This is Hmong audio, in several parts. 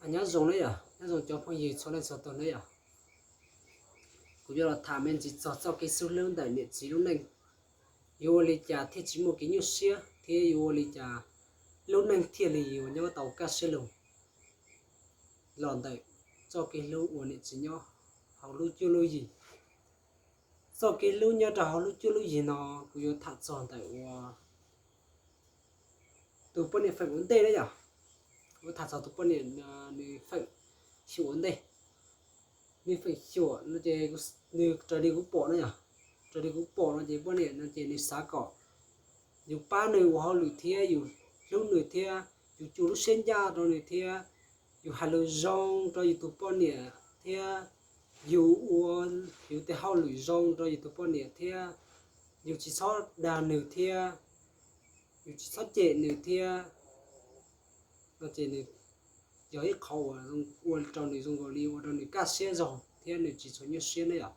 Nyob zoo na yom, nyob zoo cov phooj ywg txhua leej txhua tus na yom. Kuv yuav los tham me ntsis txog txoj kev xub hlwb ntawm niam txiv lub neej. Yuav ua li cas thiaj tsis muaj kev nyuaj siab thiab yuav ua li cas lub neej thiaj li yuav nyob tau kaj siab lug los ntawm txoj kev hlub uas niam txiv nyob hauv lub cuab lub yig. Txoj kev hlub nyob rau hauv lub cuab lub yig no kuv yuav tham txog ntawm uas tus poj niam feem ua ntej na yom. Kuv tham txog tus poj niam, nws feem xyuam ua ntej. Nws feem xyuam no ces nws raws li kuv pom na yom, raws li kuv pom no ces poj niam no ces nws xav kom yus pab nws ua hauj lwm thiab yus hlub nws thiab yus tsuas lub siab ncaj rau nws thiab yus hais lus zoo rau yus tus poj niam thiab yus ua yus tej hauj lwm zoo rau yus tus poj niam thiab yus tsis txhob dag nws thiab yus tsis txhob cem nws thiab no ces nws yog ib qho uas ua rau nws zoo nkaus li ua rau nws kaj siab zog thiab nws tsis tshua nyuaj siab na yom.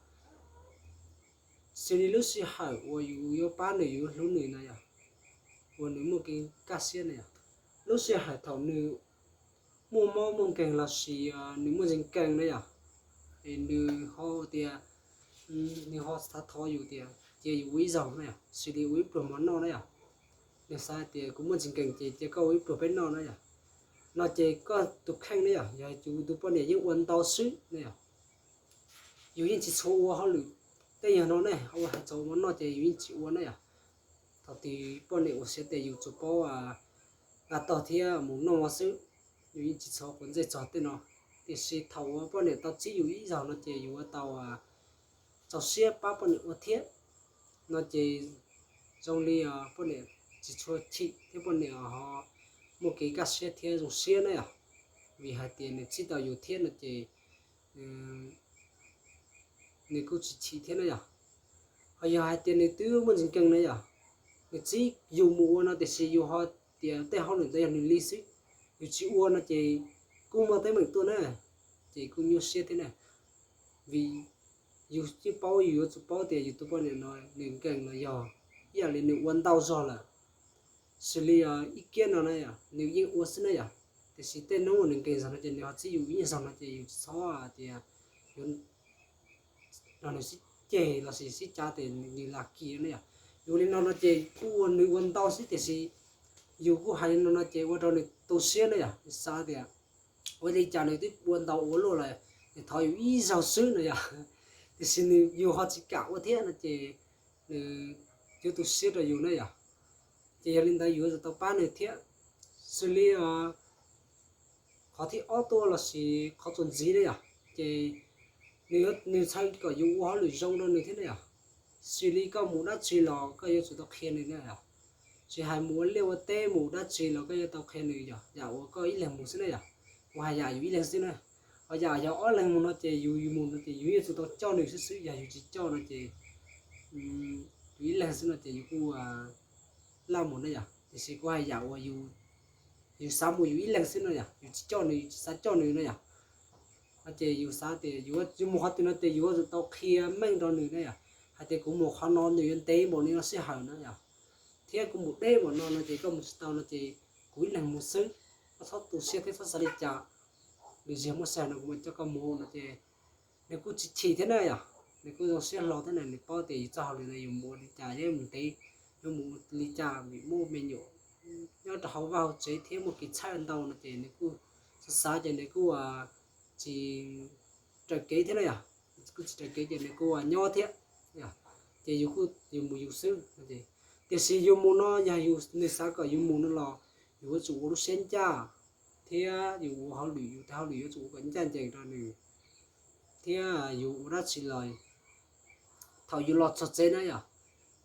Xws li lub sij hawm uas yus yuav pab nws yus hlub nws na yom, uas nws muaj kev kaj siab na yom, lub sij hawm thaum nws muaj mob muaj nkeeg los sis nws muaj ntsis nkeeg na yom, es nws ho tias nws ho xav thov yus tias cia yus ua ib zaug na yom, xws li ua ib pluag mov noj na yom. Nws xav tias kuv muaj ntsis nkeeg ces cia koj ua ib pluag peb noj na yom. No ces koj tus kheej na yom, yog yus tus poj niam yeej ua ntau xwb na yom, yus yeej tsis tshua ua hauj lwm tej yam no ne, ua hais txog mov noj ces yus yeej tsis ua na yom. Thaum twg poj niam ua siav tes yus tsuas paub nqa tog thiab mus noj mov xwb, yus yeej tsis txhob quav ntsej txog tej no. Tiam sis thaum uas poj niam tau txib yus ib zaug no ces yus yuav tau txaus siab pab poj niam ua thiab. No ces zoo li poj niam tsis tshua chim thiab poj niam ho muaj kev kaj siab thiab zoo siab na yom. Vim hais tias nws txib tau yus thiab no ces nws kuj tsis chim thiab na yom. Ho yog hais tias nws twb muaj ntsis nkeeg na yom, nws txib yus mus ua no tiam sis yus ho tias tej hauj lwm ntawd yog nws li xwb, yus tsis ua no ces kuj muaj teeb meem tuaj na, ces kuj nyuaj siab thiab na. Vim yus yeej paub, yus yuav tsum paub tias yus tus poj niam no nws nkeeg los yog ib yam li nws ua ntau zog lawm. Xws li ib kiab no na yom, nws yeej ua xwb na yom, tiam sis tej hnub nws nkeeg zog no ces nws ho txib yus ib zaug no ces yus tsis txhob tias yuav nrog nws sib ceg los sis sib cav tias nws lam kis na yom. Yus li no no ces kuj ua nws ua ntau xwb tiam sis yus kuj hais li no no ces ua rau nws tu siab na yom, nws xav tias ua li cas nws twb ua ntau ua luaj lawm, nws thov yus ib zaug xwb no yom, tiam sis nws yus ho tsis kam ua thiab no ces nws yuav tu siab rau yus na yom. Ces yog li ntawd yus yuav tsum tau pab nws thiab. Xws li qhov thib ob tuaj los sis qhov txuas ntxiv na yom, ces nws txhais kom yus ua hauj lwm zoo rau nws thiab na yom. Xws li koj mus dab tsi los koj yuav tsum tau qhia nws na yom. Tsis hais mus ua liaj ua teb mus dab tsi los koj yuav tau qhia nws yom, yam uas koj ib leeg mus xwb na yom. Kuv hais yam yus ib leeg xwb na. Ho yam yog ob leeg mus no ces yus, yus mus no ces yus yuav tsum tau coj nws xwb xwb, yog yus tsis coj no ces yus ib leeg xwb no ces yus kuj laj mus na yom. Tiam sis kuv hais yam uas yus xav mus yus ib leeg xwb no yom, yus tsis coj nws, yus tsis xav coj nws na yom. Ces yus xav tias yus mus qhov twg no ces yus yuav tsum tau qhia meej rau nws na yom, hais tias kuv mus qhov no nws yuav ntev npaum li no sij hawm na yom, thiab kuv mus deb npaum no no ces koj mus tsis tau no ces kuv ib leeg mus xwb, koj txhob tu siab thiab txhob xav li cas. Lwm zaug muaj sij hawm no kuv mam coj koj mus no ces nws kuj tsis chim thiab na yom, nws kuj zoo siab hlo thiab na, nws paub tias yus txoj hauj lwm no yus mus ua li cas thiab mus ntev, yuav mus ua li cas vim muaj me nyuam nyob rau hauv vaj hauv tsev thiab muaj kev txhawj ntau no ces nws kuj xav xav ces nws kuj tsis raws kev thiab na yom, kuj tsis raws kev ces nws kuj nyob thiab. Ces yus kuj yus mus yus xwb. Tiam sis yus mus no yog yus, nws xav kom yus mus no los yus yuav tsum ua lub siab ncaj, thiab yus ua hauj lwm, yus tes hauj lwm yuav tsum ua kom ncaj ncees rau nws, thiab yus ua dab tsi los thaum yus los txog tsev na yom,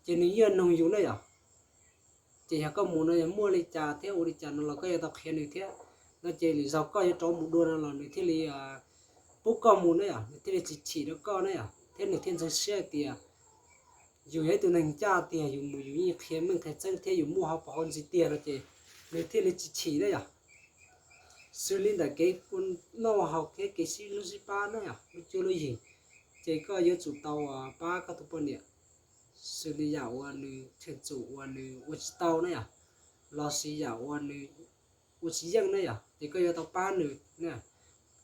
ces nws yeej noog yus na yom. Ces yog koj mus no yog muaj li cas thiab ua li cas no los koj yuav tau qhia nws thiab. No ces lwm zaug koj yuav rov mus dua no los nws thiaj li pub koj mus na yom, nws thiaj li tsis chim rau koj na yom, thiab nws thiaj ntxeev siab hais tias yus yog ib tug neeg ncaj tiag, yus mus yus yeej qhia meej qhia tseeb thiab yus muaj hauv paus hauv ntsis tiag no ces nws thiaj li tsis chim na yom. Xws li ntawm kev ua noj haus thiab kev sib hlub sib pab na yom, lub cuab lub yig, ces koj yuav tsum tau pab koj tus poj niam, xws li yam uas nws cheem tsum uas nws ua tsis tau na yom, los sis yam uas nws ua tsis yeej na yom, ces koj yuav tau pab nws na.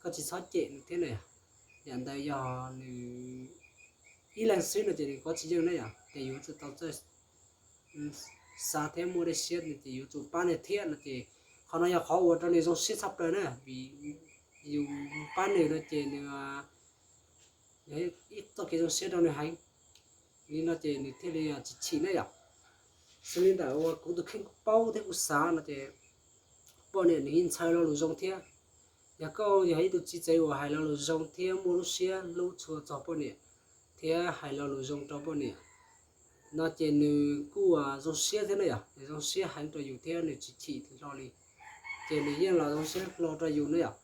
koj tsis txhob cem nws thiab na yom. Yam ntawd yog nws ib leeg xwb no ces nws kov tsis yeej na yom, ces yus tsum tau txawj xav thiab muaj dej siab no ces yus tsum pab nws thiab no ces qhov no yog qhov ua rau nws zoo siab tshaj plaws na, vim yus pab nws no ces nws yog ib txoj kev zoo siab rau nws heev. Li no ces nws thiaj li tsis chim na yom. Xws li ntawm uas kuv tus kheej kuv paub thiab kuv xav no ces poj niam nws yeej ntxhais lo lus zoo thiab. Yog koj yog ib tug txiv tsev uas hais lo lus zoo thiab muaj lub siab hlub tshua txog poj niam thiab hais lo lus zoo rau poj niam no ces nws kuj zoo siab thiab na yom, nws zoo siab heev rau yus thiab nws tsis chim hlo li. Ces nws yeej los zoo siab hlo rau yus na yom.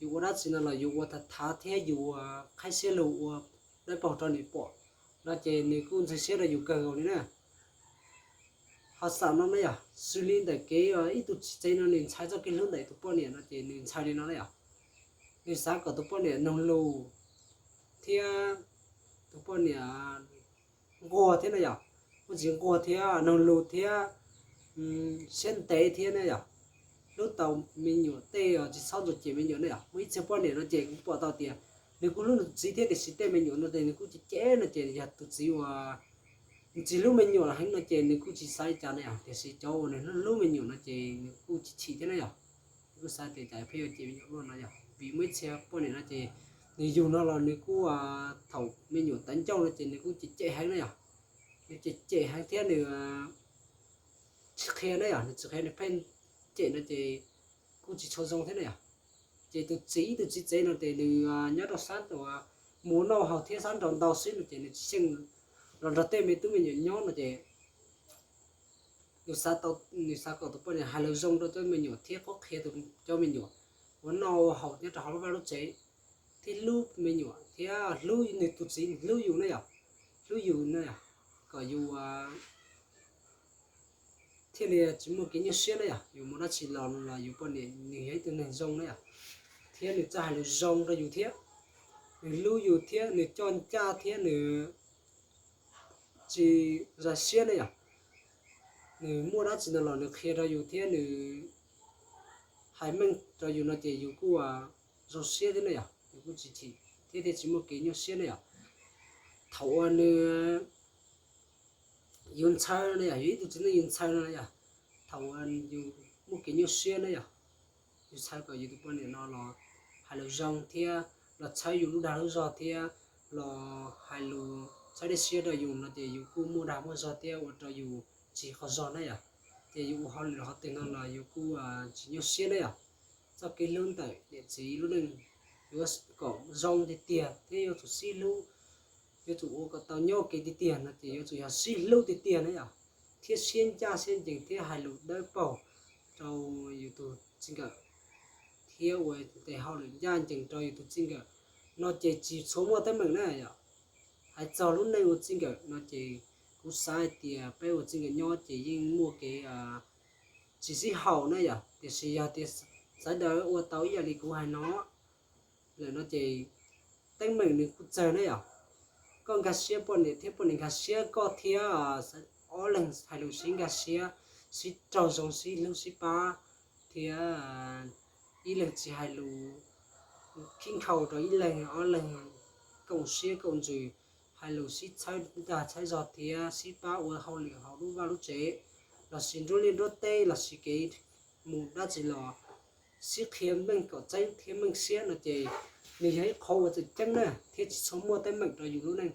Yus ua dab tsi no los yus ua thav thav thiab yus qhaib siab lug ua dawb paug rau nws pom no ces nws kuj ntxhais siab rau yus kawg nkaus li na. Ho xam no na yom, xws li ntawm kev ib tug txiv tsev no nws ntxhais txoj kev hlub ntawm tus poj niam no ces nws ntxhais li no na yom. Nws xav kom tus poj niam noog lus thiab tus poj niam nquag thiab na yom, muaj tsis nquag thiab noog lus thiab siab ntev thiab na yom. Hlub tau me nyuam tej tsis txhob ntxuag cem me nyuam na yom. Muaj ib txhia poj niam no ces kuv pom tau tias nws kuj hlub nws tus txiv thiab tiam sis tej me nyuam no ces nws kuj cem cem no ces yog tus txiv uas nws tsis hlub me nyuam heev no ces nws kuj tsis xav li cas na yom, tiam sis cov uas nws hlub hlub me nyuam no ces nws kuj chim chim thiab na yom. Nws kuj xav tias cas pheej yuav cem me nyuam luaj no yom, vim muaj ib txhia poj niam no ces nws yug no los nws kuj thaum me nyuam tawv ncauj no ces nws kuj cem cem heev na yom. Nws cem cem heev thiab nws tsis qhia na yom, nws tsis qhia nws pheej cem no ces kuj tsis tshua zoo thiab na yom. Ces tus txiv ib tug txiv tsev no ces nws nyob rau sab uas mus noj haus thiab sab nraud ntau xwb no ces nws tsis xyeej los nrog tej me tub me nyuam nyob no ces nws xav kom tus poj niam hais lus zoo rau cov me nyuam thiab qhuab qhia cov me nyuam uas noj haus nyob rau hauv lub vaj lub tsev thiab hlub me nyuam thiab hlub nws tus txiv hlub yus na yom, hlub yus na yom, kom yus thiaj li tsis muaj kev nyuaj siab na yom. Yus mus dab tsi los los yus poj niam nws yog ib tug neeg zoo na yom, thiab nws txawj hais lus zoo rau yus thiab, nws hlub yus thiab nws coj ncaj thiab nws tsis zais siab na yom. Nws muaj dab tsi no los nws qhia rau yus thiab nws hais meej rau yus no ces yus kuj zoo siab thiab na yom, yus kuj tsis chim thiab thiaj tsis muaj kev nyuaj siab na yom. Thaum uas nws yus ntxhais no yom, yus ib tug txiv neej yus ntxhais no yom, thaum uas yus muaj kev nyuaj siab na yom, yus xav kom yus tus poj niam no los hais lus zoo thiab los txhawb yus lub dag lub zog thiab los hais lus txhawb dej siab rau yus no ces yus kuj muaj dag muaj zog thiab ua rau yus tsis qhov zog na yom. Ces yus ua hauj lwm qhov twg no los yus kuj tsis nyuaj siab na yom. Txoj kev hlub ntawm niam txiv lub neej yuav kom zoo tiag tiag thiab yuav tsum sib hlub, yuav tsum ua kom tau nyob kev tiag tiag no ces yuav tsum yog sib hlub tiag tiag na yom, thiab siab ncaj siab ncees thiab hais lus dawb paug rau yus tus txij nkawm thiab ua tes hauj lwm ncaj ncees rau yus tus txij nkawm no ces tsis txhua muaj teeb meem na yom. Hais txog lub neej ua txij nkawm no ces kuv xav hais tias peb ua txij nkawm nyob ces yeej muaj kev tsis sib haum na yom, tiam sis yog tias sawv daws ua tau ib yam li kuv hais no lawm no ces teeb meem nws kuj txawg na yom. Koj nkag siab poj niam thiab poj niam nkag siab koj thiab, ob leeg hais lus sib nkag siab, sib raug zoo, sib hlub sib pab, thiab ib leeg tsis hais lus khib nkhaus rau ib leeg, ob leeg koom siab koom ntsws, hais lus sib txhawb dag txhawb zog thiab sib pab ua hauj lwm hauv lub vaj lub tsev, lossis nruab liaj nruab teb lossis kev mus dab tsi los sib qhia meej kom tseeb thiab meej siab no ces nws yog ib qhov uas tseem ceeb na thiab tsis txhob muaj teeb meem rau yus lub neej.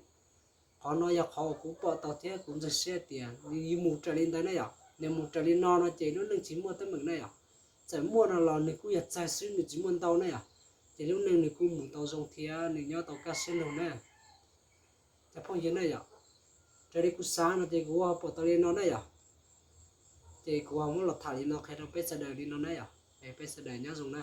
Qhov no yog qhov uas kuv pom tau thiab kuv ntseeg siab tias nws mus raws li ntawd na yom. Nws mus raws li no no ces lub neej tsis muaj teeb meem na yom. Txawm muaj no los nws kuj yog txawg xwb, nws tsis muaj ntau na yom. Ces lub neej nws kuj mus tau zoo thiab nws nyob tau kaj siab lug na. Cov phooj ywg na yom, raws li kuv xav no ces kuv ho pom tau li no na yom. Ces kuv ho muab los tham li no qhia rau peb sawv daws li no na yom. Es peb sawv daws nyob zoo na.